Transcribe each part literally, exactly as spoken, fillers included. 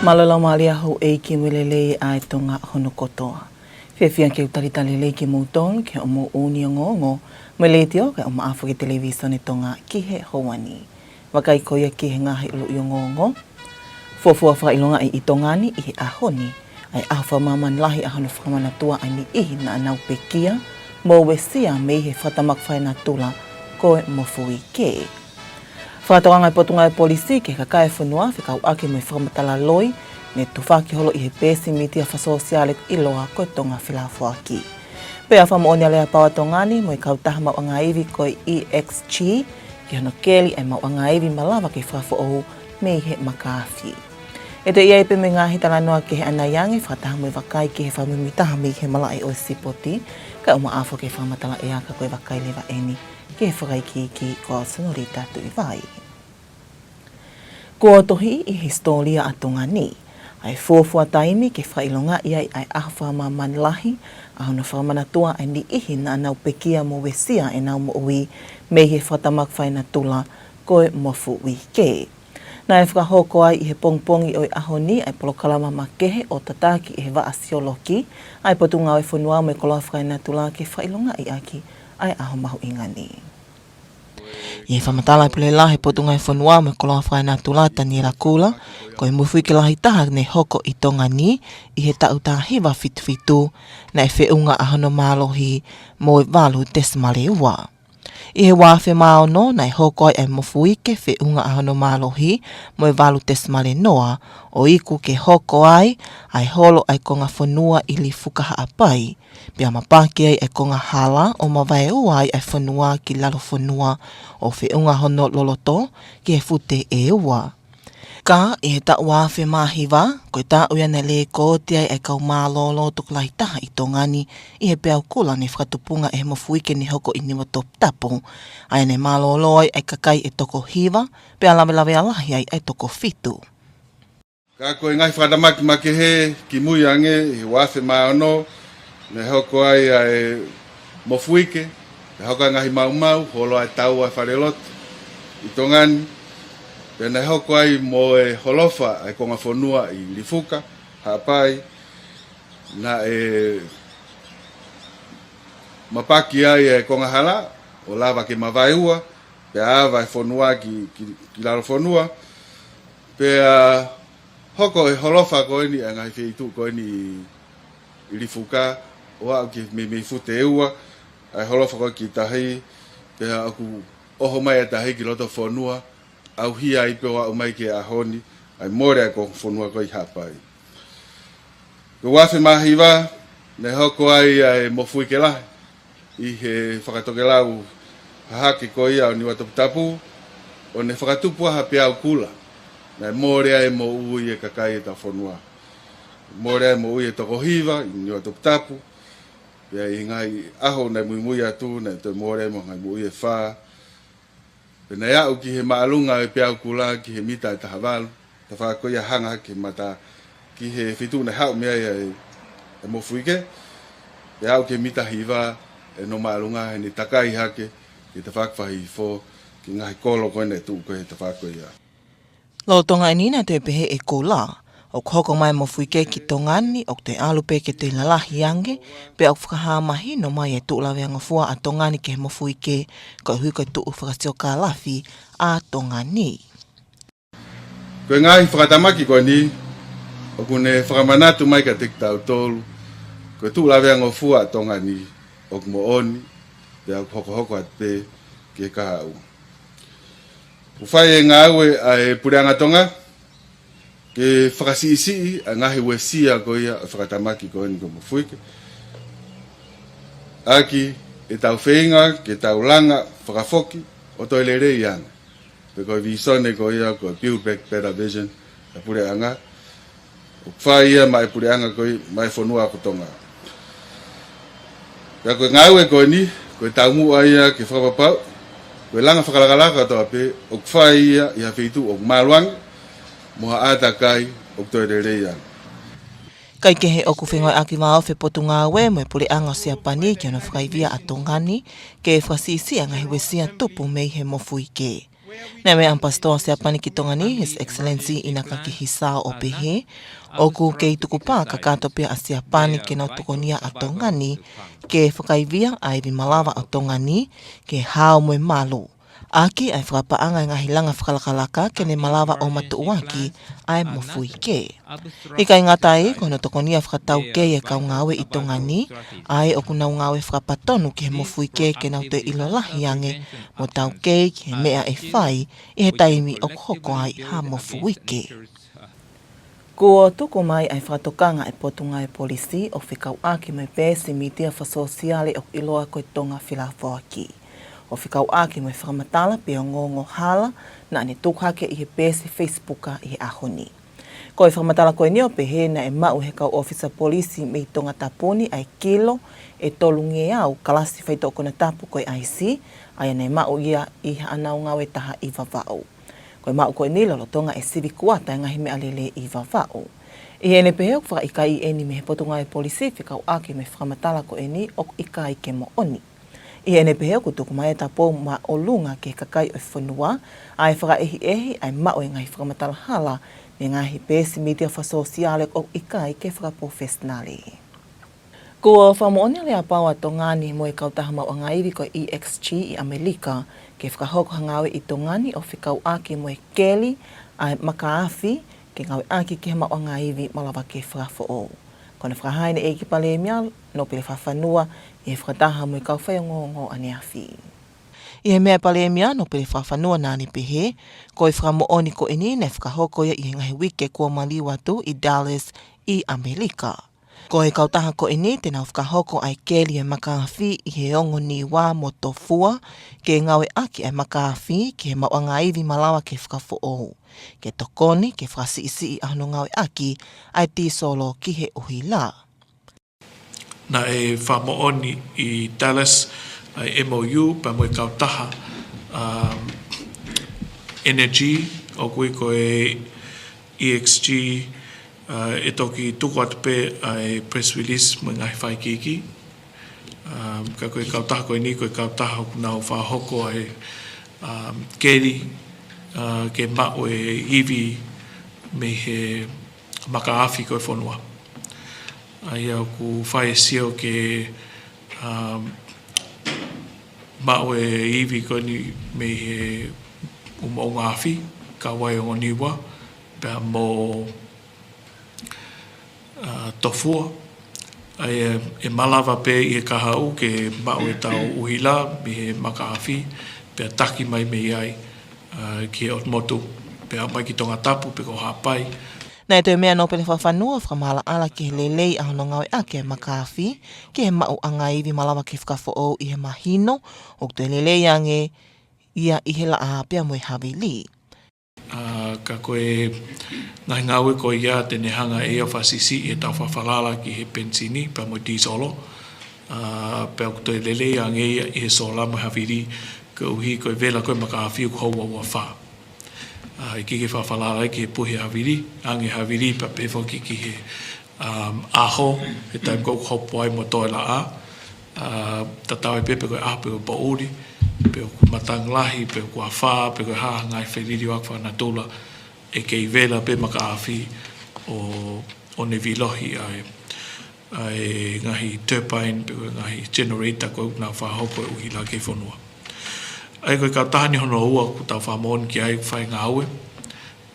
Mālō e laumālie ʻa houʻeiki mo e lelei ʻa e Tonga hono kotoa. Fiefia ke u talitali lelei kimoutolu ki hoʻomou ʻū ongoongo mei he Letiō kae ʻumaʻā foki e Televīsone Tonga ki he houa ni. Vakai ko ia ki he ngaahi ʻuluʻi ongoongo. Fuofua fakaʻilongaʻi ʻi Tonga ni ʻi he ʻaho ni ʻa e ʻaho fakamāmani lahi ʻa hono fakamanatua ʻa e niʻihi naʻa nau pekia mo uesia mei he fakatamaki fakaenatula ko e mofuike. Fakatokanga e Potungāue Polisi ki he kakai e fonua fekauʻaki mo e fakamatala loi ne tufaki holo ʻi he peesi mītia fakasōsiale ʻiloa ko e Tonga Felafoaki. Pea fakamoʻoni aleapau ʻa Tonga ni mo e kautaha maʻuʻanga ivi ko e E X G ki hono keli e maʻuʻanga ivi malava ke fakafoʻou mei he makaafi. ʻE toe ʻi ai pē mo e ngaahi talanoa kehe ʻanai ange fakataha mo e vakai ki he fakamuimuitaha mei he malaʻe ʻo e sipoti, kae ʻumaʻā foki e fakamatala ʻea ka ko e vakai leva eni ki he fakaikiiki ko Senolita Tuʻivai. Kuo tohi ʻi he hisitōlia ʻa Tonga ni ʻa e fuofua taimi ke fakaʻilongaʻi ai ʻa e ʻaho fakamāmani lahi ʻa hono fakamanatua ʻa e niʻihi naʻa nau pekia mo uesia ʻenau moʻui mei he fakatamaki fakaenatula ko e mofuike. Naʻe fakahoko ai ʻi he pongipongi ʻo e ʻaho ni ʻa e polokalama makehe ʻo tataki ʻe he Vaʻa Siolokī ʻa e Potungāue Fonua mo e Koloa Fakaenatula ke fakaʻilongaʻi ʻaki ʻa e ʻaho mahuʻinga ni. ʻI he fakamatala ʻa e Pule Lahi ʻo e Potungāue Fonua mo e Koloa Fakaenatula, Taniela Kula, ko e mofuike lahi taha ne hoko ʻi Tonga ni ʻi he taʻu taha hiva fitu fitu, naʻe feʻunga ʻa hono mālohi mo e valu tesimale ua. ʻI he ua afe mā ono, naʻe hoko ai ʻa e mofuike feʻunga ʻa hono mālohi mo e valu tesimale noa, ʻo iku ke hoko ai ʻa e holo ʻa e konga fonua ʻi Lifuka, Haʻapai. Pea mapaki ai ʻa e konga hala ʻo mavaeua ai ʻa e fonua ki lalo fonua, ʻo feʻunga hono loloto ki he fute ʻe ua. Ka ʻi he taʻu ua afe mā hiva, ko e taʻu ia naʻe lēkooti ai ʻa e kau mālōlō tokolahi taha ʻi Tonga ni ʻi he peau kula ne fakatupunga ʻe he mofuike ne hoko ʻi Niuatoputapu, ʻa ia ne mālōlō ai ʻa e kakai ʻe toko hiva, pea lavelavea lahi ai ʻa e toko fitu. Ka ko e ngaahi fakatamaki makehe kimui ange, ʻi he ua afe mā ono, naʻe hoko ai ʻa e mofuike, naʻe hoko ai e ngaahi maumau, holo ʻa e taua ʻa e falelotu ʻi Tonga ni, pea naʻe hoko ai mo e holofa ʻa e konga fonua ʻi Lifuka, Haʻapai, naʻe mapaki ai ʻa e konga hala, ʻo lava ke mavaeua, pea ava e fonua ki, ki, ki lalo fonua, pea hoko e holofa ko eni ʻa e ngaahi feituʻu ko eni ʻi, ʻi Lifuka, ʻo aʻu ki he meimei fute ʻe ua, ʻa e holofa ko ē ki tahi, pea ʻoku ʻoho mai ʻa tahi ki loto fonua, ʻauhia ai pē ʻo aʻu mai ki he ʻaho ni, ʻa e mole ʻa e konga fonua ko ē ʻi Haʻapai. Ko e ua afe mā hiva, naʻe hoko ai ʻa e mofuike lahi, ʻi he fakatokelau hahake ko ia ʻo Niuatoputapu, ʻo ne fakatupu ai ha peau kula, naʻe mole ai e moʻui ʻa e kakai ʻo e fonua. Mole ai e moʻui ʻa e toko hiva ʻi Niuatoputapu, pea ʻi he ngaahi ʻaho naʻe muimui atu, naʻe toe mole ai mo e ngaahi moʻui ʻe fā. Pea naʻe aʻu ki he māʻolunga ʻo e peau kula ki he mita ʻe taha valu, tafaʻaki ko ia hanga hake mata ki he feituʻu naʻe haʻu mei ai ʻa e, ʻa e mofuike, pea aʻu ki he mita hiva ʻene māʻolunga, ʻene takai hake ki he tafaʻaki fakahifohifo, ki he ngaahi kolo ko ē naʻe tuʻu ko ē he tafaʻaki ko ia. Lolotonga eni naʻe toe pehē ʻe Kula, ʻoku hoko mai e mofuike ki Tonga ni, ʻoku toe ʻalu pē ke toe lalahi ange, pea ʻoku fakahā mahino mai e tuʻu laveangofua ʻa Tonga ni ki he mofuike, koeʻuhi ko e tuʻu fakasiokālafi ʻa Tonga ni. Ko e ngaahi fakatamaki ko eni, ʻoku ne fakamanatu mai kiate kitautolu, ko e tuʻu laveangofua ʻa Tonga ni, ʻoku moʻoni, pea ʻoku hokohoko atu pē ki he kahaʻu. ʻOku fai e ngāue ʻa e Puleʻanga Tonga, ke fakasiʻisiʻi ʻa e ngaahi uesia ko ia ʻo e fakatamaki ko eni ko e mofuike. ʻAki ʻetau feinga, ke tau langa fakafoki ʻo toe lelei ange. Pe ko e vīsone ko ia ko e Build Back Better Vision ʻa e Puleʻanga. ʻOku fai ia maʻa e Puleʻanga ko ia, maʻa e fonua ko Tonga. Pea ko e ngāue ko eni, ko e taumuʻa ia ke fakapapau, ko e langa fakalakalaka kotoa pē, ʻoku fai ia ʻi ha feituʻu ʻoku malu ange, mo ha ʻātakai ʻoku toe lelei ange. Kaekehe ʻoku fengāueʻaki vāofi e Potungāue mo e Puleʻanga ʻo Siapani ki hono fakaivia ʻa Tonga ni, ke fakasiʻisiʻi ʻa e ngaahi uesia tupu mei he mofuike. Naʻe meʻa ʻa e ʻAmipasitoa Siapani ki Tonga ni, His Excellency Inakaki Hisao, ʻo pehē, ʻoku kei tukupā kakato pē ʻa Siapani ke nau tokonia ʻa Tonga ni ke fakaivia ʻa e ivi malava ʻo Tonga ni ke hao mo e malu, ʻaki ʻa e fakapaʻanga e ngaahi langa fakalakalaka ke ne malava ʻo matuʻuaki ʻa e mofuike. ʻIkai ngata ai, ko hono tokonia fakataukei e kau ngāue ʻi Tonga ni, ʻa ē ʻoku nau ngāue fakapatonu ki he mofuike ke nau toe ʻilo lahi ange mo taukei ki he meʻa ʻe fai ʻi he taimi ʻoku hoko ai ha mofuike. Kuo tuku mai ʻa e fakatokanga ʻa e Potungāue Polisi ʻo fekauʻaki mo e peesi mītia fakasōsiale ʻoku ʻiloa ko e Tonga Filafoaki, ʻo fekauʻaki mo e fakamatala pe ongoongo hala naʻa ne tuku hake ʻi he peesi Facebook ʻi he ʻaho ni. Ko e fakamatala ko eni ʻo pehē naʻe maʻu ʻe he kau ʻōfisa polisi mei Tongatapu ni ʻa e kilo ʻe tolungeau kalasi faitoʻo konatapu ko e ʻaisi, ʻa ia naʻe maʻu ia ʻi haʻanau ngāue taha ʻi Vavaʻu. Ko e maʻu ko eni lolotonga e sivi kuata e ngaahi meʻalele ʻi Vavaʻu. ʻI heʻene pehē ʻoku fakaʻikaiʻi eni mei he Potungāue Polisi fekauʻaki mo e fakamatala ko eni ʻoku ʻikai ke moʻoni. ʻI heʻene pehē ʻoku tuku mai e tapou māʻolunga ki he kakai ʻo e fonua ʻa e fakaʻehiʻehi ʻa e maʻu e ngaahi fakamatala hala mei he ngaahi peesi mītia fakasōsiale ʻoku ʻikai ke fakapolofesinale. Kuo fakamoʻoni ʻa e aleapau ʻa Tonga ni mo e kautaha maʻuʻanga ivi ko e E X G ʻi ʻAmelika ke fakahoko ha ngāue ʻi Tonga ni ʻo fekauʻaki mo e keli ʻa e makaafi ke ngāueʻaki ki he maʻuʻanga ivi malava ke fakafoʻou. Ko hono fakahā ʻeni ʻe he ʻEiki Palēmia Nōpele Fakafanua ʻi he fakataha mo e kau faiongoongo ʻaneafi. ʻI he meʻa ʻa e Palēmia Nōpele Fakafanua naʻa ne pehē, ko e fakamoʻoni ko eni naʻe fakahoko ia ʻi he ngaahi uike kuo maliu atu ʻi Dallas ʻi ʻAmelika. Ko e kautaha ko eni te nau fakahoko ʻa e keli e makaafi ʻi he ongo Niua mo Tofua ke ngāueʻaki ʻa e makaafi ki he maʻuʻanga ivi malava ke fakafoʻou, ke tokoni ke fakasiʻisiʻi ʻa hono ngāueʻaki ʻa e tīsolo ki he ʻuhila. Naʻe fakamoʻoni ʻi Dallas ʻa e M O U pea mo e kautaha, um, energy, ʻoku ui ko e E X G, uh, ʻe toki tuku atu pē ʻa e press release mo e ngaahi faikiki. Um, ka ko e kautaha ko eni, ko e kautaha ʻoku nau fakahoko ʻa e, um, keli, uh, ke maʻu e ivi mei he makaafi ko e fonua. ʻA ia ʻoku fai e sio ke, um, maʻu e ivi ko eni mei he ʻumaʻunga afi, kau ai ongo Niua, pea mo, uh, Tofua. ʻA ia ʻe malava pē ʻi he kahaʻu ke maʻu e tau ʻuhila mei he makaafi, pea taki mai mei ai, uh, ki he ʻotu motu, pea mai ki Tongatapu pe ko Haʻapai. Naʻe toe meʻa Nōpele Fakafanua ʻo fakamaʻalaʻala ki he lelei ʻa hono ngāueʻaki e makaafi ki he maʻuʻanga ivi malava ke fakafoʻou ʻi he mahino ʻoku toe lelei ange ia ʻi he laʻā pea mo e havili. Uh, ka ko e ngaahi ngāue ko ia te ne hanga ʻe ia ʻo fakasiʻisiʻi e tau fakafalala ki he penisini pea mo e tīsolo. Uh, pea ʻoku toe lelei ange ia ʻi he sola mo e havili, koeʻuhi ko e vela ko e makaafi ʻoku houa ua fā. Uh, ʻikai ke fakafalala ki he puhi havili, ange havili pea pehē foki ki he, um, ʻaho, he taimi ko ē ʻoku hopo ai mo tō e laʻā. Uh, tatau ai pē pe ko e ʻaho pe ko e poʻuli, pe ʻoku matangi lahi, pe ʻoku afā, pe ko e hā ha ngaahi feliliuaki fakanatula, ʻe kei vela pē makaafi ʻo, ʻo ne vilohi ʻa e, ʻa e ngaahi turbine pe ko e ngaahi generator ko ē ʻoku nau fakahoko e ʻuhila ki he fonua. ʻA ia ko e kautaha ni hono ua ʻoku tau fakamoʻoni ki ai ʻoku fai e ngāue.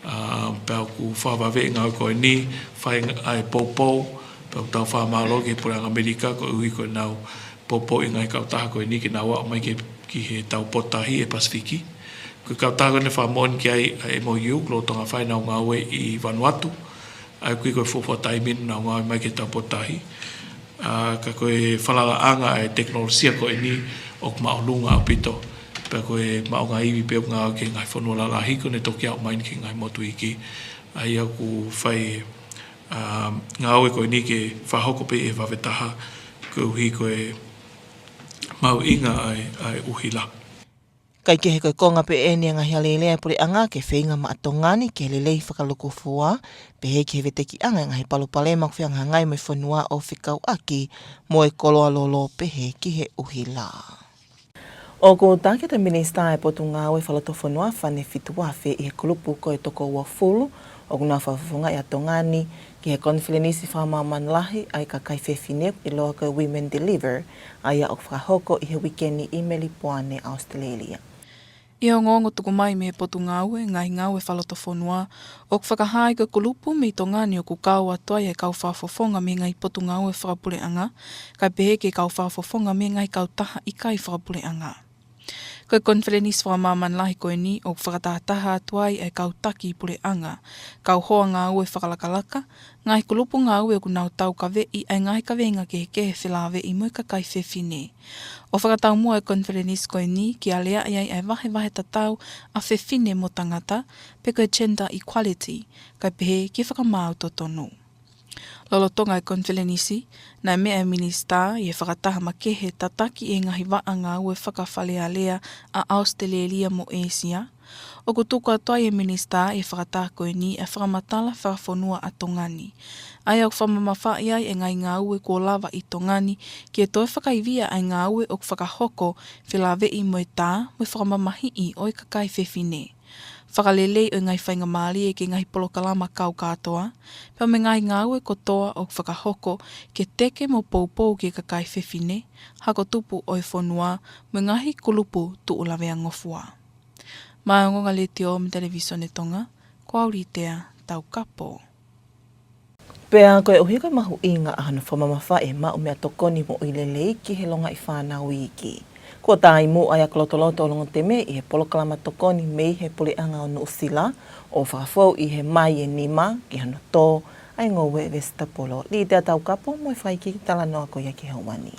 Uh, pea ʻoku fakavave e ngāue ko eni, fai ʻa e poupou, pea ʻoku tau fakamālō ki he Puleʻanga ʻAmelika koeʻuhi ko ʻenau poupou e ngaahi kautaha ko eni ke nau aʻu mai ki, ki he tau potu tahi ʻi he Pasifiki. Ko e kautaha ko eni fakamoʻoni ki ai ʻa e M O U, lolotonga fai ʻenau ngāue ʻi Vanuatu, ʻa ia ʻoku ʻikai ko e fuofua taimi ʻenau ngāue mai ki he tau potu tahi. Uh, ka ko e falalaʻanga e tekinolosia ko eni ʻoku māʻolunga ʻaupito. Pea ko e maʻuʻanga ivi pē ʻoku ngāue ki he ngaahi fonua lalahi ko ē ʻoku ne toki aʻu mai ki he ngaahi motu iiki. ʻA ia ʻoku fai, um, ngāue ko eni ke fakahoko pē ʻi he vave taha koeʻuhi ko e mahuʻinga ʻa e, ʻa e ʻuhila. Kae kehe ko e konga pē ʻeni e ngaahi alēlea e puleʻanga ke feinga maʻa Tonga ni ke lelei fakalūkufua, pehē ki he vetekiʻanga e ngaahi palopalema ʻoku fehangahangai mo e fonua ʻo fekauʻaki mo e koloa lolo pehē ki he ʻuhila. ʻOku taki atu e Minisitā ʻo e Potungāue Fakalotofonua Fane Fituafe ʻi he kulupu ko e Toko Uofulu, ʻoku nau fakafofongaʻi ʻa Tonga ni ki he konifelenisi fakamāmani lahi ʻa e kakai fefine ʻiloa ko e Women Deliver, ʻa ia ʻoku fakahoko ʻi he uike ni ʻi Melipoane, ʻAositelēlia. ʻI he ongoongo tuku mai mei he Potungāue Ngaahi Ngāue Fakalotofonua, ʻoku fakahā ai ko e kulupu mei Tonga ni ʻoku kau atu ai e kau fakafofonga mei he ngaahi potungāue fakapuleʻanga, kae pehē ki he kau fakafofonga mei he ngaahi kautaha ʻikai fakapuleʻanga. Ko e konifelenisi fakamāmani lahi ko eni ʻoku fakatahataha atu ai e kau taki puleʻanga, kau hoa ngāue fakalakalaka, ngaahi kulupu ngāue ʻoku nau taukaveʻi ʻa e ngaahi kaveinga kehekehe felāveʻi mo e kakai fefine. ʻO fakataumuʻa e konifelenisi ko eni ke aleaʻi ai e vahevahe tatau ʻa fefine mo tangata, pe ko e gender equality, kae pehē ki he fakamaau totonu. Lolotonga e konifelenisi, naʻe meʻa e Minisitā ʻi he fakataha makehe tataki e ngaahi vaʻa ngāue fakafalealea ʻa ʻAositelēlia mo ʻĒsia. ʻOku tuku atu ai e Minisitā ʻi he fakataha ko eni e fakamatala fakafonua ʻa Tonga ni, ʻa ia ʻoku fakamamafaʻi ai e ngaahi ngāue kuo lava ʻi Tonga ni ke toe fakaivia ʻa e ngāue ʻoku fakahoko felāveʻi mo e tā mo e fakamamahiʻi ʻo e kakai fefine, fakalelei ʻo e ngaahi faingamālie ki he ngaahi polokalama kau kātoa, pea mo e ngaahi ngāue kotoa ʻoku fakahoko ke teke mo poupou ki he kakai fefine, hako tupu ʻo e fonua, mo e ngaahi kulupu tuʻu lavea ngofua. Maʻá e Ongoongo Letiō mo e Televisone Tonga, ko au Litea Taukapo. Pea koeʻuhi ko e mahuʻinga ʻa hono fakamamafaʻi e maʻu meʻatokoni moʻui lelei ki he longaʻi fānau iiki, kuo taimi ʻa ia ko e lotoloto ʻo Longoteme ʻi he polokalama tokoni mei he Puleʻanga ʻo Nuʻusila ʻo fakafou ʻi he Mē ʻe nima ki hono tō ʻa e ngoue vesitapolo. Litea Taukapo mo e fakaikiiki talanoa ko ia ki he houa ni.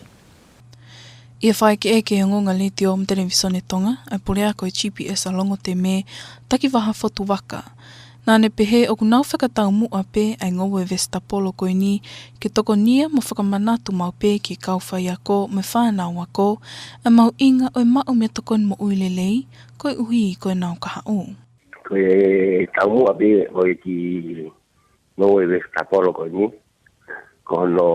ʻI he fakaʻekeʻeke ʻe he Ongoongo Letiō mo e Televisone Tonga, ʻa e puleako e G P S ʻa Longoteme, Takivaha Fotuvaka, naʻá ne pehē ʻoku nau fakataumuʻa pē ʻa e ngoue vesitapolo ko eni ke tokonia mo fakamanatu maʻu pē ki he kau faiako mo e fānau ako ʻa e mahuʻinga ʻo e maʻu meʻatokoni moʻui lelei koeʻuhi ko ʻenau kahaʻu. Ko e taumuʻa pē ʻo e kiʻi ngoue vesitapolo ko eni, ko hono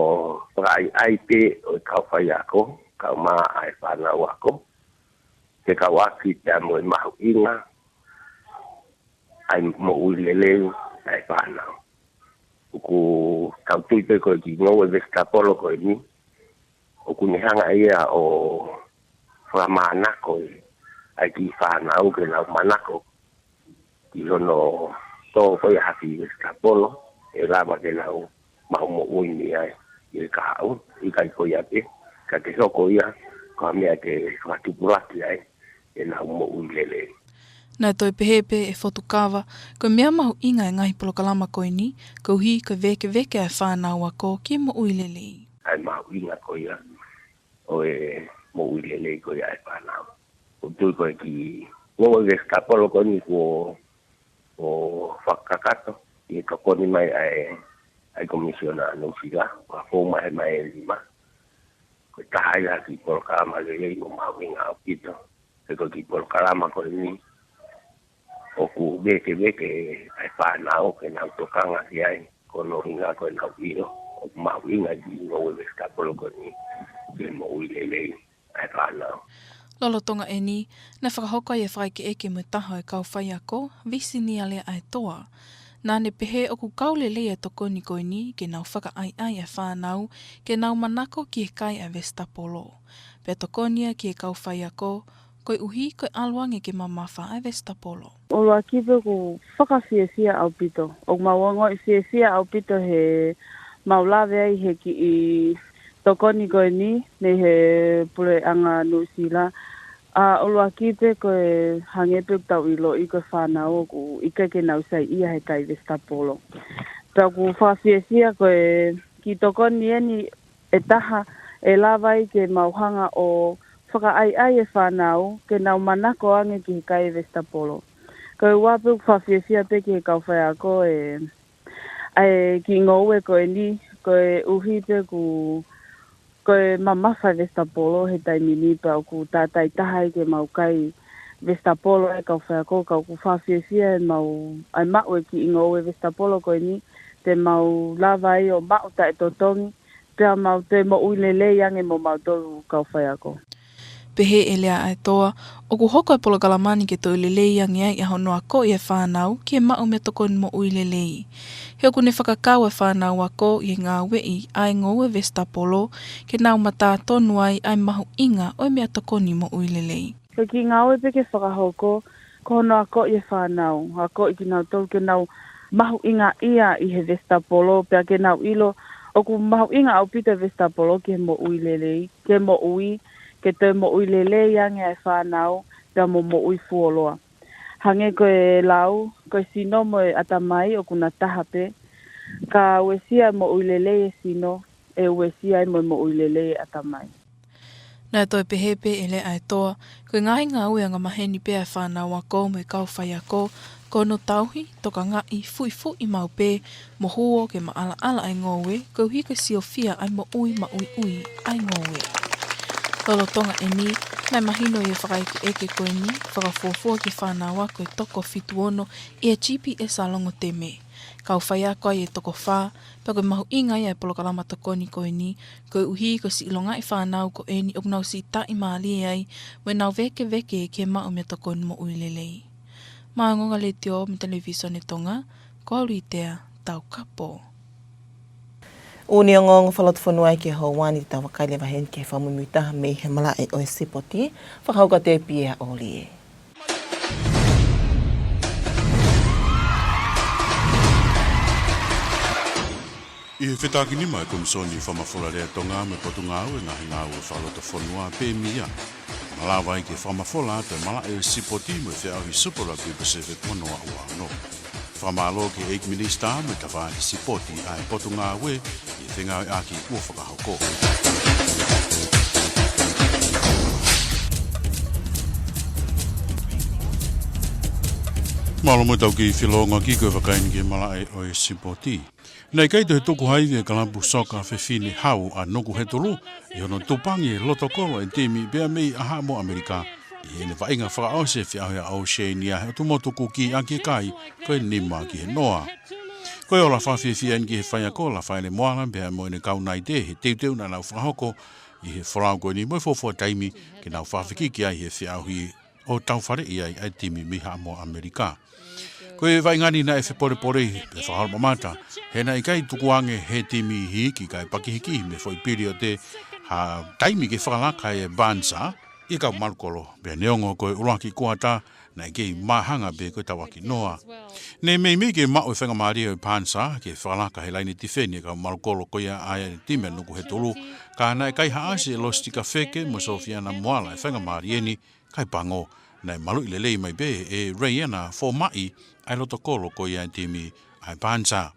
fakaʻaiʻai pē ʻo e kau faiako, kae ʻumaʻā e fānau ako, ke kau ʻaki pea mo e mahuʻinga ʻa e moʻui lelei ʻa e fānau. ʻOku tau tui pē ko e kiʻi ngoue vesitapolo ko eni, ʻoku ne hanga ia ʻo fakamānako ʻa e kiʻi fānau ke nau manako ki hono tō ko ia ha kiʻi vesitapolo, ʻe lava ke nau maʻu moʻui mei ai ʻi he kahaʻu, ʻikai ko ia pē, ka ke hoko ia ko ha meʻa ke fakatupulaki ai ʻenau moʻui lelei. Naʻe toe pehē pē ʻe Fotukava, ko e meʻa mahuʻinga e ngaahi polokalama ko eni, koeʻuhi ko e vēkeveke ʻa e fānau ako ki he moʻui lelei. ʻA e mahuʻinga ko ia ʻo e moʻui lelei ko ia ʻa e fānau. ʻOku tui ko e kiʻi ngoue vesitapolo ko eni kuo, kuo fakakakato ʻi he tokoni mai ʻa e, ʻa e Komisiona ʻa Nuʻusila, ʻo fakafou mai he Mē ʻe nima. Ko e taha ia ha kiʻi polokalama lelei mo mahuʻinga ʻaupito. He ko e kiʻi polokalama ko eni ʻoku vēkeveke ʻa e fānau ke nau tokanga ki ai, ko hono ʻuhinga ko ʻenau ʻilo ʻoku mahuʻinga e kiʻi ngoue vesitapolo ko eni ki he moʻui lelei ʻa e fānau. Lolotonga eni, naʻe fakahoko ai e fakaʻekeʻeke mo e taha ʻo e kau faiako, Visini ʻAleaʻaetoa. Naʻá ne pehē ʻoku kau lelei e tokoni ko eni ke nau fakaʻaiʻai e fānau ke nau manako ki he kai ʻa e vesitapolo, pea tokoni ia ki he kau faiako, koeʻuhi ko e ʻalu ange ke mamafa ʻa e vesitapolo. ʻUluaki pē ʻoku fakafiefia ʻaupito. ʻOku mau ongoʻi fiefia ʻaupito he mau lave ai he kiʻi tokoni ko eni mei he Puleʻanga Nuʻusila. ʻA, ʻuluaki pē ko e hangē pē ʻoku tau ʻiloʻi ko e fānau ʻoku ʻikai ke nau saiʻia he kai vesitapolo. Pea ʻoku fakafiefia ko e kiʻi tokoni eni ʻe taha ʻe lava ai ke mau hanga ʻo fakaʻaiʻai e fānau ke nau manako ange ki he kai vesitapolo. Ko e ua pē ʻoku fakafiefia pē ki he kau faiako e, ʻa e kiʻi ngoue ko eni, koeʻuhi pē ʻoku, ko e mamafa e vesitapolo he taimi ni pea ʻoku tātāitaha ai ke mau kai vesitapolo ʻa e kau faiako, ka ʻoku fakafiefia e mau, ʻa e maʻu e kiʻi ngoue vesitapolo ko eni, te mau lava ai ʻo maʻu taʻetotongi, pea mau toe moʻui lelei ange mo mautolu kau faiako. Pehē ʻe Leaʻaetoa, ʻoku hoko e polokalama ni ke toe lelei ange ai ʻa hono akoʻi e fānau ki he maʻu meʻatokoni moʻui lelei. He ʻoku ne fakakau e fānau ako ʻi he ngāueʻi ʻa e ngoue vesitapolo ke nau matātonu ai ʻa e mahuʻinga ʻo e meʻatokoni moʻui lelei. Ko e kiʻi ngāue pē ke fakahoko, ko hono akoʻi e fānau, akoʻi kinautolu ke nau mahuʻingaʻia ʻi he vesitapolo, pea ke nau ʻilo ʻoku mahuʻinga ʻaupito e vesitapolo ki he moʻui lelei, ke moʻui, ke toe moʻui lelei ange ʻa e fānau, pea mo moʻui fuoloa. Hangē ko e lau, ko e sino mo e ʻatamai ʻoku na taha pē, ka uesia e moʻui lelei e sino, ʻe uesia ai mo e moʻui lelei e ʻatamai. Naʻe toe pehē pē ʻe Leaʻaetoa, ko e ngaahi ngāue angamaheni pē ʻa e fānau ako mo e kau faiako, ko hono tauhi, tokangaʻi, fuʻifuʻi maʻu pē, mo huo ke maʻalaʻala ʻa e ngoue, koeʻuhi ko e siofia ʻa e moʻui maʻuiʻui ʻa e ngoue. Lolotonga ʻeni, naʻe mahino ʻi he fakaʻekeʻeke ko ʻeni, fakafuofua ki he fānau ako ʻe toko fitu ono ʻi he GPS ʻa Longoteme. Kau faiako ai ʻe toko fā, pea ko e mahuʻinga ia e polokalama tokoni ko ʻeni, koeʻuhi ko e siʻi longaʻi fānau ko ʻeni ʻoku nau siʻi taʻimālie ai, mo ʻenau vēkeveke ki he maʻu meʻatokoni moʻui lelei. Mei he Ongoongo Letiō mo e Televisone Tonga, ko au Litea Taukapo. ʻOku ne ongoongo fakalotofonua ki he houa ni, te tau vakai leva heni ki he fakamuimuitaha mei he malaʻe ʻo e sipoti, fakahoko atu ʻe Pia ʻOlie. ʻI he fetākinima ʻa e Komisoni Fakamafola Lea Tonga mo e Potungāue Ngaahi Ngāue Fakalotofonua pe mia, malava ai ke fakamafola atu e malaʻe ʻo e sipoti mo e feʻauhi Super Rugby Pacific ono ua ua ono. Fakamālō ki he ʻEiki Minisitā mo e Tafaʻaki Sipoti ʻa e Potungāue ʻi he fengāueʻaki kuo fakahoko. Mālō mo tau kei felōngoaki, ko e vakai eni ki he malaʻe ʻo e sipoti. Naʻe ʻikai toe tuku ha ivi ʻe he kalapu soka fefine hau ʻa Nukuhetulu ʻi hono tupangi e loto kolo e timi pea mei ʻAhaʻamo ʻAmelika ʻi heʻene vaʻinga fakaʻosi e feʻauhi ʻa ʻOsēnia he ʻotu motu Kuki ʻaki e kai ko e nima ki he noa. Ko e ola fakafiefia eni ki he faiako Lafaele Moala pea mo ʻene kau naite he teuteu naʻa nau fakahoko ʻi he folau ko eni mo e fuofua taimi ke nau fakafekiki ai he feʻauhi ʻo taufaleʻi ai ʻa e timi mei Haʻamo ʻAmelika. Ko e vaʻinga ni naʻe fepolepole pea fakaholomamata, he naʻe ʻikai tukuange he timi iiki kae pakihikihi mei he foʻi piliote ha taimi ke fakalaka e Banza ʻi he kau malukolo, pea neongo ko e ʻuluaki kuata naʻe kei māhanga pē ko e tauʻaki noa. Ne meimei ke maʻu e faingamālie ʻo e Banza ke fakalaka he laine tifeni e kau malukolo ko ia ʻa e timi ʻa Nukuhetulu, ka naʻe kaihaʻasi ʻe Lostika Feke mo Sofiana Moala e faingamālie ni, kae pango, naʻe maluʻi lelei mai pē ʻe Reiana Fomaʻi ʻa e loto kolo ko ia e timi ʻa e Banza.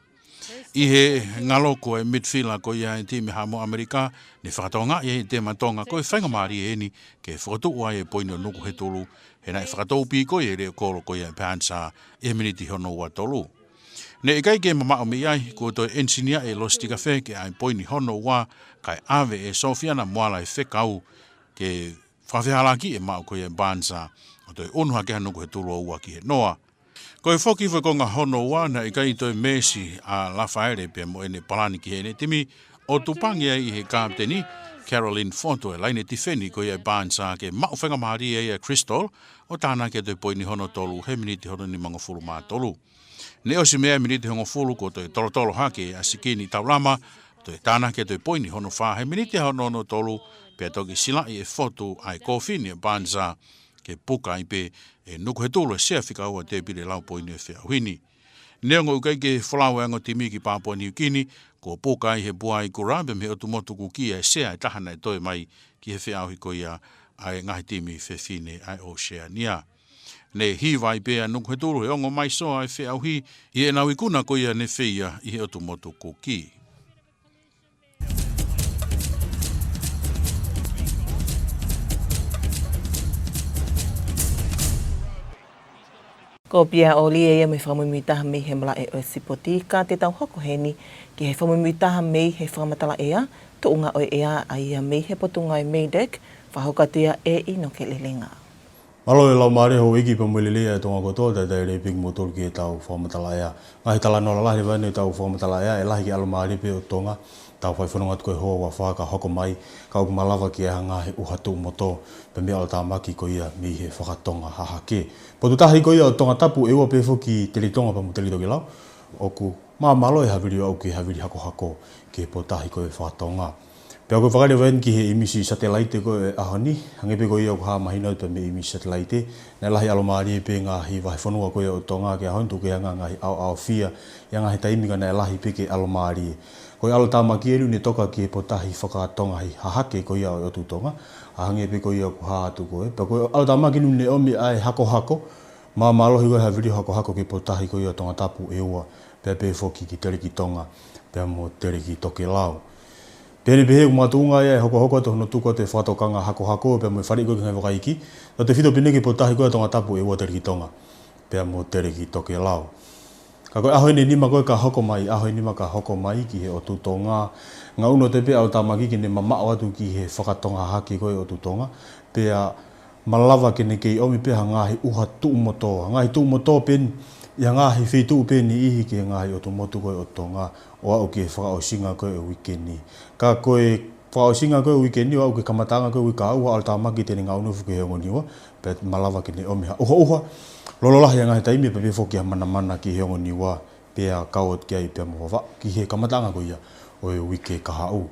ʻI he ngalo ko e midfielder ko ia e timi Haʻamo ʻAmelika, ne fakatokangaʻi ʻe he tēma Tonga ko e faingamālie eni ke fokotuʻu ai e poini ʻo Nukuhetulu, he naʻe fakatoupī ko ia e leʻo kolo ko ia e Banza ʻi he miniti hono ua tolu. Ne ʻikai ke mamaʻo mei ai, kuo toe ʻenisinia ʻe Lostika Feke ʻa e poini hono ua, kae ʻave ʻe Sofiana Moala e fekau ke fakafehālaaki e maʻu ko ia e Banza, ʻo toe ʻunu hake ʻa Nukuhetulu ʻo ua ki he noa. Ko e foki foʻi konga hono ua, naʻe ʻikai toe mēsi ʻa Lafaele pea mo ʻene palani ki heʻene timi, ʻo tupangi ai ʻe he kapiteni Caroline Fotu e laine tifeni ko ia e Banza ke maʻu faingamālie ia ʻa Crystal ʻo tānaki atu e poini hono tolu he miniti hono nimangofulu mā tolu. Ne ʻosi mei ai e miniti hongofulu kuo toe tolotolo hake ʻa Sikini Taulama, toe tānaki atu e poini hono fā he miniti hono ono tolu, pea toki silaʻi ʻe Fotu ʻa e kōfini ʻo e Banza ke puka ai pē ʻe Nukuhetulu e sea fika ua tēpile lau poini ʻo e feʻauhi ni. Neongo ʻoku ʻikai ke folau e ongo timi ki Papua New Guinea, kuo puka ai ʻe he Buai Kura pea mei he ʻotu motu Kuki e sea ʻe taha naʻe toe mai ki he feʻauhi ko ia ʻa e ngaahi timi fefine ʻa e Oceania. Ne hiva ai pē ʻa Nukuhetulu he ongo maisoa e feʻauhi ʻi heʻenau ikuna ko ia ne feia ʻi he ʻotu motu Kuki. Ko Pia ʻOlie ia mei he fakamuimuitaha mei he malaʻe ʻo e sipoti, ka te tau hoko heni ki he fakamuimuitaha mei he fakamatala ʻea, tuʻunga ʻo e ʻea ʻa ia mei he Potungāue MEIDECC, fakahoko atu ia ʻe ʻInoke Lelenga. Mālō e laumālie houʻeiki pea mo e lelei ʻa e Tonga kotoa, talitali lelei pē kimoutolu ki heʻetau fakamatala ʻea. Ngaahi talanoa lalahi leva eni ʻetau fakamatala ʻea, ʻe lahi ki he ʻalomālie pē ʻo Tonga, Tau fai fononga atu ko e houa ua fā ka hoko mai, ka ʻoku malava ke ʻi ai ha ngaahi ʻuha tuʻumotu, pea mo e ʻalotāmaki ko ia mei he fakatonga hahake. Potu tahi ko ia ʻo Tongatapu ʻEua pea foki Teletonga pea mo Teletokelau, ʻoku māmālohi e havili ʻo aʻu ki he havili hakohako ki he potu tahi ko ia fakatonga. Pea ko e fakaleleveni ki he ʻīmisi satelaite ko e ʻaho ni, hangē pē ko ia ʻoku hā mahino atu pē mei he ʻīmisi satelaite, naʻe lahi ʻalomālie pē ngaahi vahefonua ko ia ʻo Tonga ki he ʻaho ni, tuku kehe ʻa e ngaahi ʻaoʻaofia ʻi he ngaahi taimi ka naʻe lahi pē ke ʻalomālie. Ko e ʻalotāmaki eni naʻe toka ki he potu tahi fakatonga hahake ko ia ʻo e ʻotu Tonga, ʻa hangē pē ko ia ʻoku hā atu ko ē. Pea ko e ʻalotāmaki eni naʻe ʻomi ai e hakohako, māmālohi ko e havili ʻo hakohako ki he potu tahi ko ia ʻo Tongatapu ʻEua, pea pehē foki ki Telekitonga, pea mo Telekitokelau. Pea ʻi heʻene pehē ʻoku makatuʻunga ia e hokohoko atu hono tuku atu e fakatokanga hakohako, pea mo e faleʻi ko ē ki he ngaahi vakaiki, tautefito pē eni ki he potu tahi ko ia ʻo Tongatapu ʻEua, Telekitonga, pea mo Telekitokelau. Ka ko e ʻaho eni ʻe nima ko ē ka hoko mai, ʻaho eni ʻe nima ka hoko mai ki he ʻotu Tonga, ngaʻunu atu pē e ʻalotāmaki ke ne mamaʻo atu ki he fakatonga hahake ko ia ʻo e ʻotu Tonga, pea malava ke ne kei ʻomi pē ha ngaahi ʻuha tuʻumotu, ha ngaahi tuʻumotu pē eni, ʻi ha ngaahi feituʻu pē ʻe niʻihi ki he ngaahi ʻotu motu ko ia ʻo Tonga, ʻo aʻu ki he fakaʻosinga ko ia ʻo e uike ni. Ka ko e fakaʻosinga ko ia ʻo e uike ni, ʻo aʻu ki he kamataʻanga ko ia ʻo e uike kahaʻu, ʻa e ʻalotāmaki te ne ngaʻunu hifo ki he ongo Niua, pea malava ke ne ʻomi ha ʻuhaʻuha lololahi ʻi ha ngaahi taimi, pea pehē foki ha manamana ki he ongo Niua, pea kau atu ki ai pea mo Vavaʻu ki he kamataʻanga ko ia ʻo e uike kahaʻu.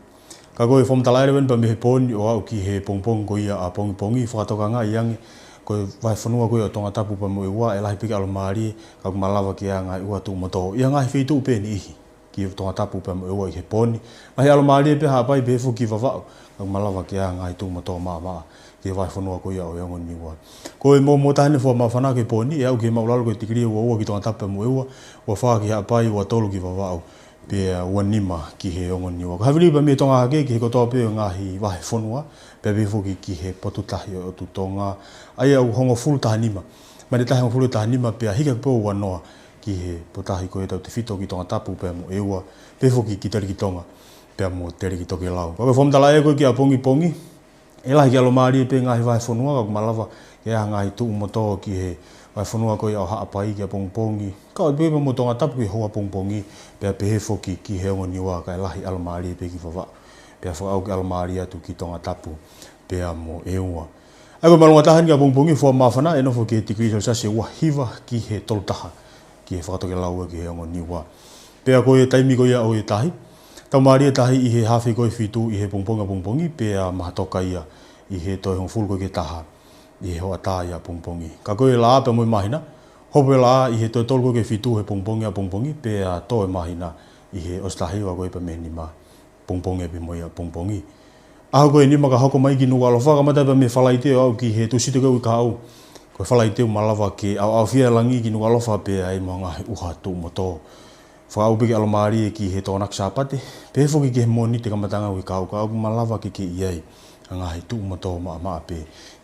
Ka ko e fakamatala leleveni pea mei he pō ni ʻo aʻu ki he pongipongi ko ia ʻapongipongi, fakatokangaʻi ange ko e vahefonua ko ia ʻo Tongatapu pea mo ʻEua ʻe lahi pē ke ʻalomālie, ka ʻoku malava ke ʻi ai ha ngaahi ʻuha tuʻumotu ʻi ha ngaahi feituʻu pē ʻe niʻihi ki Tongatapu pea mo ʻEua ʻi he pō ni. Lahi ʻalomālie pē Haʻapai pea pehē foki ki Vavaʻu, ka ʻoku malava ke ʻi ai ha ngaahi tuʻumotu maʻamaʻa ki he vahefonua ko ia ʻo e ongo Niua. Ko e mōmō taha eni e fua māfana ki he pō ni, ʻe aʻu ki he māʻulalo ko e tikilī ʻe ua ua ki Tongatapu pea mo ʻEua, ua fā ki Haʻapai, ua tolu ki Vavaʻu, pea ua nima ki he ongo Niua. Ko e havili pea mei he Tonga Hahake ki he kotoa pē ʻo e ngaahi vahefonua, pea pehē foki ki he potu tahi ʻo e ʻotu Tonga, ʻa ia ʻoku hongofulu taha nima. Maile taha hongofulu taha nima pea hiki hake pē ua noa ki he potu tahi ko ia tautefito ki Tongatapu pea mo ʻEua, pehē foki ki Telekitonga, pea mo Telekitokelau. Ka ko e fakamatala ē ko ia ki ʻapongipongi, ʻe lahi ke ʻalomālie pē ngaahi vahefonua, ka ʻoku malava ke ʻi ai ha ngaahi tuʻumotu ki he vahefonua ko ia ʻo Haʻapai ki ʻapongipongi, kau atu pē mo Tongatapu ki he houa pongipongi, pea pehē foki ki he ongo Niua kae lahi ʻalomālie pē ki Vavaʻu, pea fakaʻau ke ʻalomālie atu ki Tongatapu pea mo ʻEua. ʻA ia ko e māʻolunga taha eni ki ʻapongipongi, fua māfana ʻe nofo ki he tikilī selesiasi ʻe ua hiva ki he tolu taha ki he fakatokelau ki he ongo Niua. Pea ko e taimi ko ia ʻo e tahi, taumālie e tahi ʻi he haafe ko ē fitu ʻi he pongipongi ʻapongipongi, pea mahatoka ia ʻi he toe hongofulu ko ē ki he taha ʻi he hoʻatā ʻapongipongi. Ka ko e laʻā pea mo e māhina, hopo e laʻā ʻi he toe tolu ko ē ki he fitu he pongipongi ʻapongipongi, pea tō e māhina ʻi he ʻosi taha hiva ko ē pea mei he nima pongipongi pea mo ia ʻapongipongi. ʻAho ko ē ʻe nima ka hoko mai ki Nukuʻalofa, kamata pē mei he Falaite ʻo aʻu ki he Tūsite ko ia ʻo e uike kahaʻu. Ko e Falaite ʻoku malava ke ʻaoʻaofia e langi ki Nukuʻalofa pea ʻi ai mo ha ngaahi ʻuha tuʻumotu. Fakaʻau pē ke ʻalomālie ki he Tokonaki Sāpate, pehē foki ki he Mōnite kamataʻanga ʻo e uike kahaʻu, ka ʻoku malava ke kei ʻi ai ha ngaahi tuʻumotu maʻamaʻa pē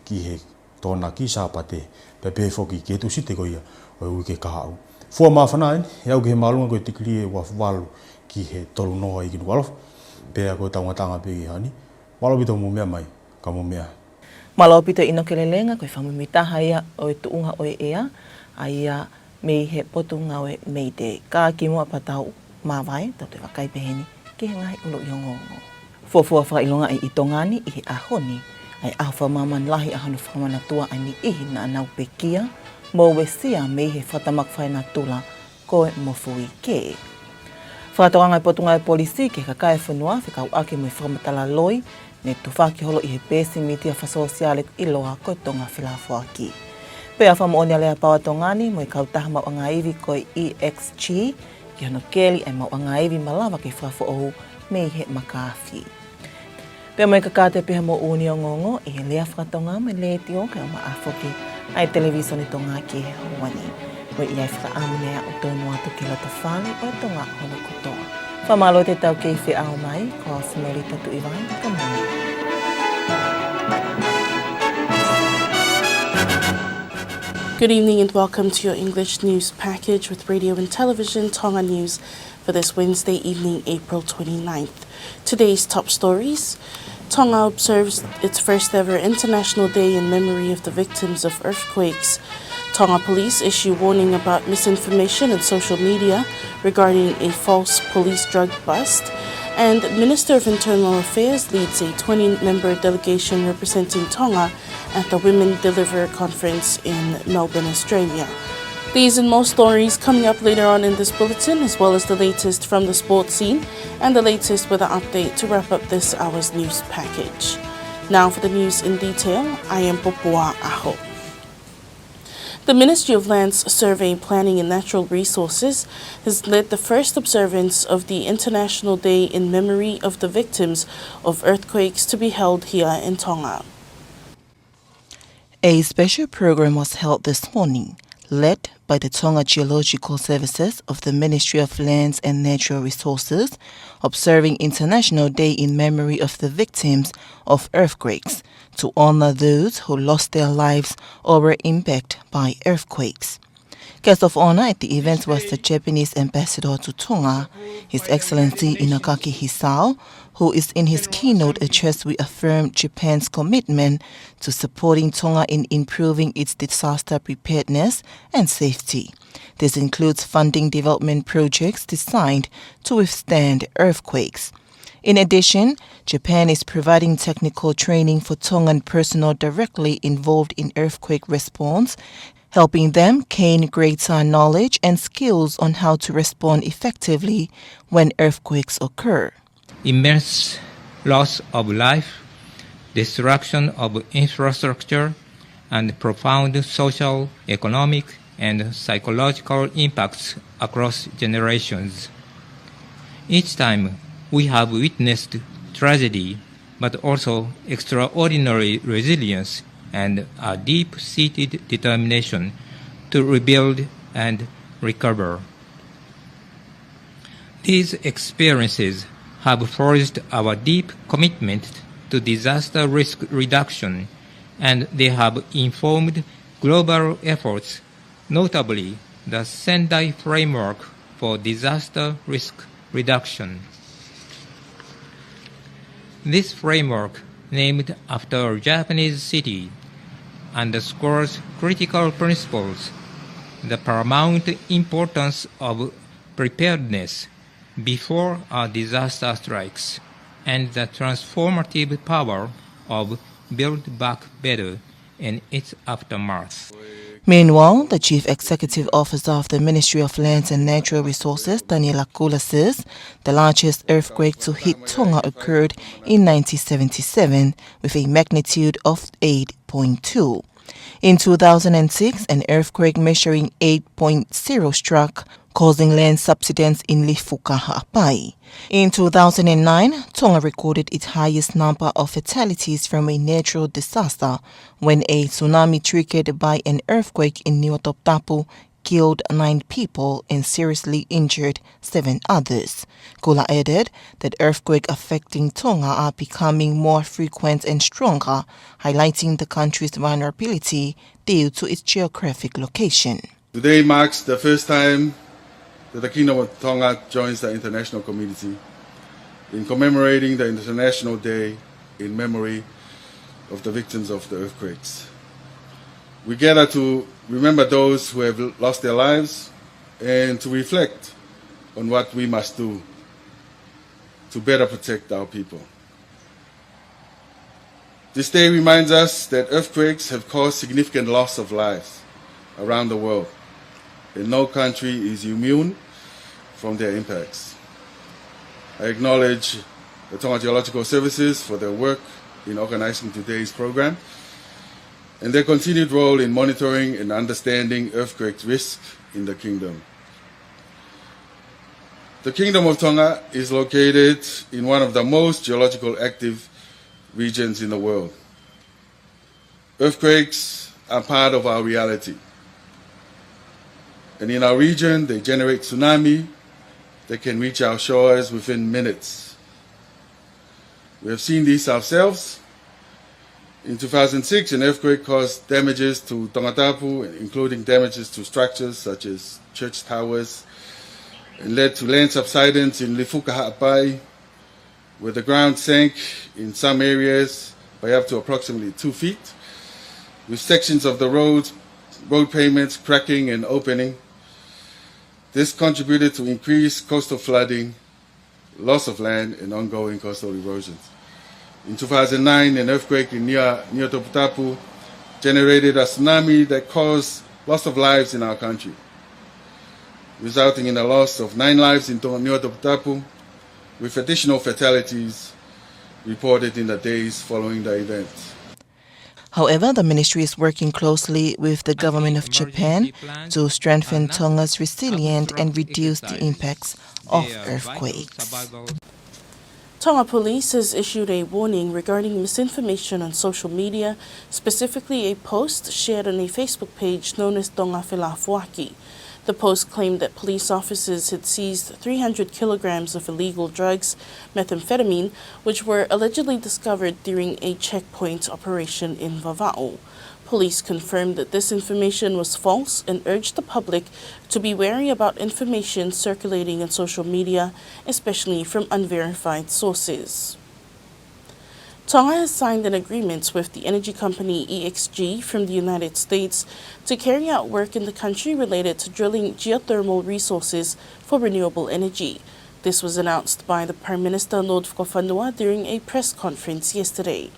ki he Tokonaki Sāpate, pea pehē foki ki he Tūsite ko ia ʻo e uike kahaʻu. Fua māfana eni, ʻe aʻu ki he māʻolunga ko e tikilī ʻe ua valu ki he tolu noa ʻi Nukuʻalofa. Pea ko e tau ngataʻanga pē ki he ʻaho ni. Mālō ʻaupito hoʻomou meʻa mai, ka mou meʻa. Mālō ʻaupito ʻInoke Lelenga, ko e fakamuimuitaha ia ʻo e tuʻunga ʻo e ʻea, ʻa ia mei he Potungāue Mayday. Ka kimuʻa pea tau māvae, tau toe vakai pē heni ki he ngaahi ʻuluʻi ongoongo. Fuofua fakaʻilongaʻi ʻi Tonga ni ʻi he ʻaho ni ʻa e ʻaho fakamāmani lahi ʻa hono fakamanatua ʻa e niʻihi naʻa nau pekia mo uesia mei he fakatamaku fakaenatula ko e mofuike. Fakatokanga ʻa e Potungāue Polisi ki he kakai ʻo e fonua fekauʻaki mo e fakamatala loi ne tufaki holo ʻi he peesi mītia fakasōsiale ʻiloa ko e Tonga Felafoaki. Pea fakamoʻoni ʻa Lea Paoa Tonga ni mo e kautaha maʻuʻanga ivi ko e E X G ki hono keli ʻa e maʻuʻanga ivi malava ke fakafoʻou mei he makaafi. Pea mo e kakate pē ha moʻoni ongoongo ʻi he lea fakatonga mo e letiō kae ʻumaʻā foki ʻa e Televīsone Tonga ki he houa ni. Ko ia ʻa e fakaʻamu ne aʻu tonu atu ki loto fale ʻo Tonga hono kotoa. Fakamālō atu ʻetau kei feʻao mai, ko au Semelita Tuʻivai, ka mou. Good evening and welcome to your English news package with Radio and Television Tonga News for this Wednesday evening, April twenty-ninth. Today's top stories. Tonga observes its first ever International Day in memory of the victims of earthquakes. Tonga police issue warning about misinformation in social media regarding a false police drug bust. And Minister of Internal Affairs leads a twenty-member delegation representing Tonga at the Women Deliver Conference in Melbourne, Australia. These and more stories coming up later on in this bulletin, as well as the latest from the sports scene and the latest weather update to wrap up this hour's news package. Now for the news in detail, I am Popua Aho. The Ministry of Lands Survey, Planning and Natural Resources has led the first observance of the International Day in Memory of the Victims of Earthquakes to be held here in Tonga. A special program was held this morning, led by the Tonga Geological Services of the Ministry of Lands and Natural Resources, observing International Day in Memory of the Victims of Earthquakes, to honor those who lost their lives or were impacted by earthquakes. Guest of honor at the event was the Japanese ambassador to Tonga, His Excellency Inokaki Hisao, who is in his keynote address reaffirmed Japan's commitment to supporting Tonga in improving its disaster preparedness and safety. This includes funding development projects designed to withstand earthquakes. In addition, Japan is providing technical training for Tongan personnel directly involved in earthquake response, helping them gain greater knowledge and skills on how to respond effectively when earthquakes occur. Immense loss of life, destruction of infrastructure, and profound social, economic, and psychological impacts across generations. Each time we have witnessed tragedy, but also extraordinary resilience and a deep-seated determination to rebuild and recover. These experiences have forged our deep commitment to disaster risk reduction, and they have informed global efforts, notably the Sendai Framework for Disaster Risk Reduction. This framework, named after a Japanese city, underscores critical principles: the paramount importance of preparedness before a disaster strikes and the transformative power of Build Back Better in its aftermath. Meanwhile, the Chief Executive Officer of the Ministry of Lands and Natural Resources, Taniela Kula, says the largest earthquake to hit Tonga occurred in nineteen seventy-seven with a magnitude of eight point two. In two thousand and six, an earthquake measuring eight point zero struck, causing land subsidence in Lifuka, Haʻapai. In two thousand and nine, Tonga recorded its highest number of fatalities from a natural disaster when a tsunami triggered by an earthquake in Niuatoputapu killed nine people and seriously injured seven others. Kula added that earthquakes affecting Tonga are becoming more frequent and stronger, highlighting the country's vulnerability due to its geographic location. Today marks the first time that the Kingdom of Tonga joins the international community in commemorating the International Day in memory of the victims of the earthquakes. We gather to remember those who have lost their lives and to reflect on what we must do to better protect our people. This day reminds us that earthquakes have caused significant loss of lives around the world, and no country is immune from their impacts. I acknowledge the Tonga Geological Services for their work in organizing today's program and their continued role in monitoring and understanding earthquake risk in the kingdom. The Kingdom of Tonga is located in one of the most geological active regions in the world. Earthquakes are part of our reality. And in our region, they generate tsunami that can reach our shores within minutes. We have seen this ourselves. In two thousand six, an earthquake caused damages to Tongatapu, including damages to structures such as church towers, and led to land subsidence in Lifuka, Haʻapai, where the ground sank in some areas by up to approximately two feet, with sections of the road, road pavements cracking and opening. This contributed to increased coastal flooding, loss of land and ongoing coastal erosions. In two thousand nine, an earthquake in near, near Toputapu generated a tsunami that caused loss of lives in our country, resulting in the loss of nine lives in To-, near Toputapu, with additional fatalities reported in the days following the event. However, the ministry is working closely with the government of Japan to strengthen Tonga's resilience and reduce the impacts of earthquakes. Tonga Police has issued a warning regarding misinformation on social media, specifically a post shared on a Facebook page known as Tonga Felafoaki. The post claimed that police officers had seized three hundred kilograms of illegal drugs, methamphetamine, which were allegedly discovered during a checkpoint operation in Vavaʻu. Police confirmed that this information was false and urged the public to be wary about information circulating on social media, especially from unverified sources. Tonga has signed an agreement with the energy company E X G from the United States to carry out work in the country related to drilling geothermal resources for renewable energy. This was announced by the Prime Minister Lord Fakafanua during a press conference yesterday.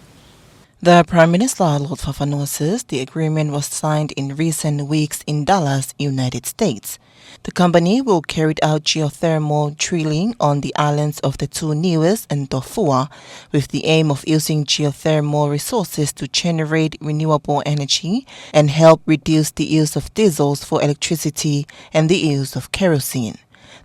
The Prime Minister, Lord Fakafanua, says the agreement was signed in recent weeks in Dallas, United States. The company will carry out geothermal drilling on the islands of the two Niuas and Tofua, with the aim of using geothermal resources to generate renewable energy and help reduce the use of diesels for electricity and the use of kerosene.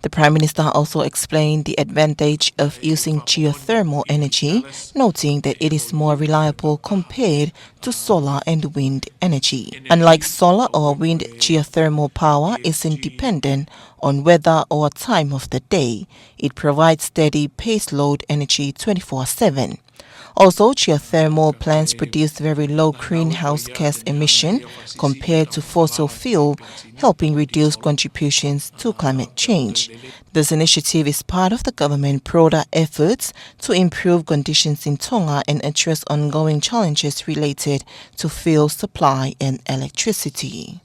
The Prime Minister also explained the advantage of using geothermal energy, noting that it is more reliable compared to solar and wind energy. Unlike solar or wind, geothermal power isn't dependent on weather or time of the day. It provides steady baseload energy twenty-four seven. Also, geothermal plants produce very low greenhouse gas emission compared to fossil fuel, helping reduce contributions to climate change. This initiative is part of the government broader efforts to improve conditions in Tonga and address ongoing challenges related to fuel supply and electricity.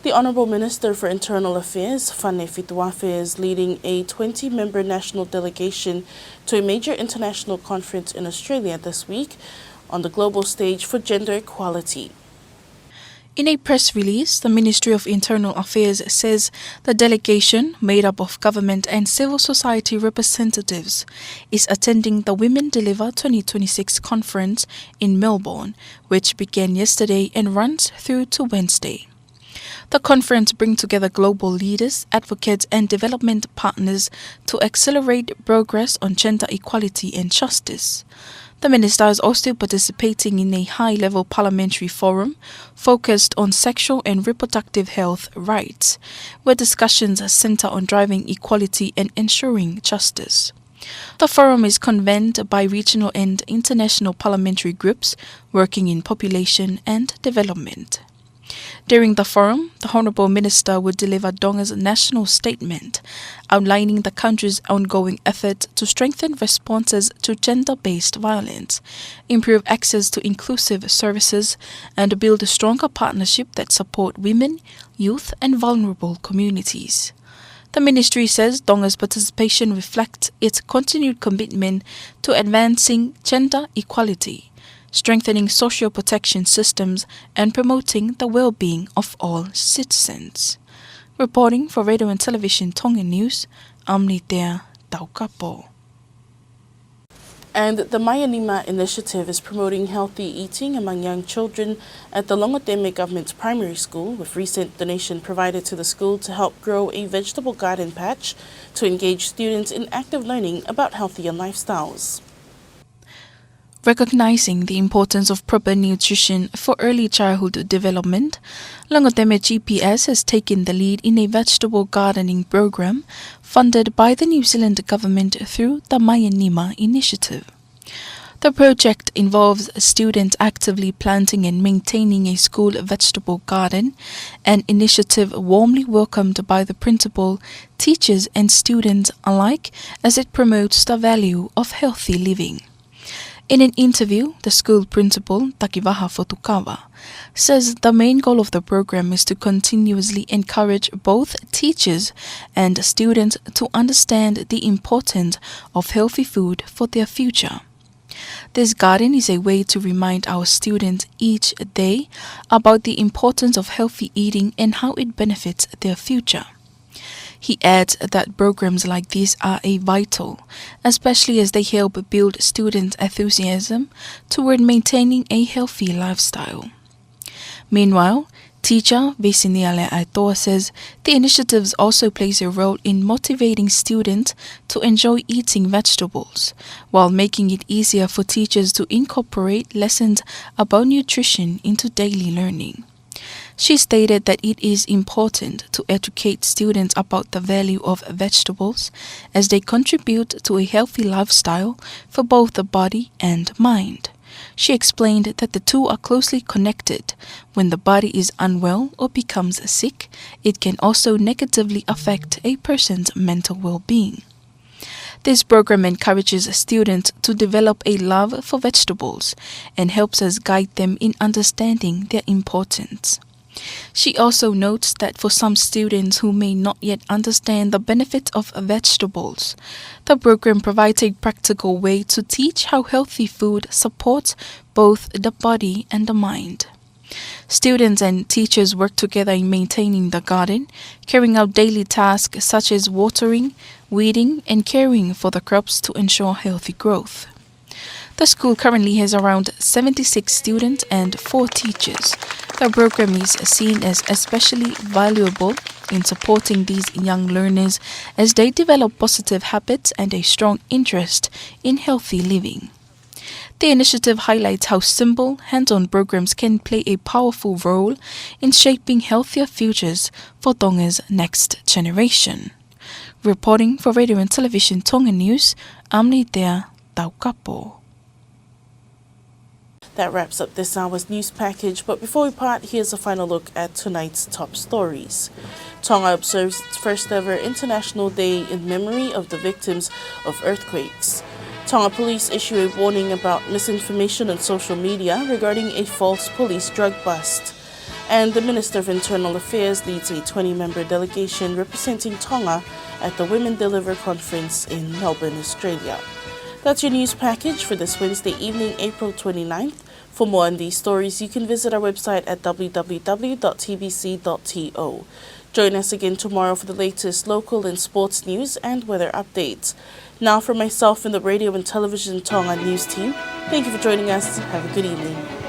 The Honourable Minister for Internal Affairs, Fane Fituafe, is leading a twenty-member national delegation to a major international conference in Australia this week on the global stage for gender equality. In a press release, the Ministry of Internal Affairs says the delegation, made up of government and civil society representatives, is attending the Women Deliver twenty twenty-six conference in Melbourne, which began yesterday and runs through to Wednesday. The conference brings together global leaders, advocates, and development partners to accelerate progress on gender equality and justice. The minister is also participating in a high-level parliamentary forum focused on sexual and reproductive health rights, where discussions center on driving equality and ensuring justice. The forum is convened by regional and international parliamentary groups working in population and development. During the forum, the Honourable Minister will deliver Tonga's national statement, outlining the country's ongoing effort to strengthen responses to gender-based violence, improve access to inclusive services, and build a stronger partnership that support women, youth, and vulnerable communities. The ministry says Tonga's participation reflects its continued commitment to advancing gender equality, strengthening social protection systems, and promoting the well-being of all citizens. Reporting for Radio and Television Tonga News, I'm Litea Taukapo. And the Maianima Initiative is promoting healthy eating among young children at the Longoteme Government Primary School, with recent donation provided to the school to help grow a vegetable garden patch to engage students in active learning about healthier lifestyles. Recognizing the importance of proper nutrition for early childhood development, Longoteme G P S has taken the lead in a vegetable gardening program funded by the New Zealand government through the Maianima Initiative. The project involves students actively planting and maintaining a school vegetable garden, an initiative warmly welcomed by the principal, teachers and students alike, as it promotes the value of healthy living. In an interview, the school principal, Takivaha Fotukava, says the main goal of the program is to continuously encourage both teachers and students to understand the importance of healthy food for their future. This garden is a way to remind our students each day about the importance of healthy eating and how it benefits their future. He adds that programs like these are a vital, especially as they help build students' enthusiasm toward maintaining a healthy lifestyle. Meanwhile, teacher Vesinia Leaetoa says the initiatives also plays a role in motivating students to enjoy eating vegetables, while making it easier for teachers to incorporate lessons about nutrition into daily learning. She stated that it is important to educate students about the value of vegetables as they contribute to a healthy lifestyle for both the body and mind. She explained that the two are closely connected. When the body is unwell or becomes sick, it can also negatively affect a person's mental well-being. This program encourages students to develop a love for vegetables and helps us guide them in understanding their importance. She also notes that for some students who may not yet understand the benefits of vegetables, the program provides a practical way to teach how healthy food supports both the body and the mind. Students and teachers work together in maintaining the garden, carrying out daily tasks such as watering, weeding, and caring for the crops to ensure healthy growth. The school currently has around seventy-six students and four teachers. The program is seen as especially valuable in supporting these young learners as they develop positive habits and a strong interest in healthy living. The initiative highlights how simple, hands-on programs can play a powerful role in shaping healthier futures for Tonga's next generation. Reporting for Radio and Television Tonga News, I'm Litea Taukapo. That wraps up this hour's news package, but before we part, here's a final look at tonight's top stories. Tonga observes its first ever International Day in memory of the victims of earthquakes. Tonga police issue a warning about misinformation on social media regarding a false police drug bust. And the Minister of Internal Affairs leads a twenty-member delegation representing Tonga at the Women Deliver Conference in Melbourne, Australia. That's your news package for this Wednesday evening, April twenty-ninth. For more on these stories, you can visit our website at w w w dot t b c dot t o. Join us again tomorrow for the latest local and sports news and weather updates. Now, from myself and the Radio and Television Tonga news team, thank you for joining us. Have a good evening.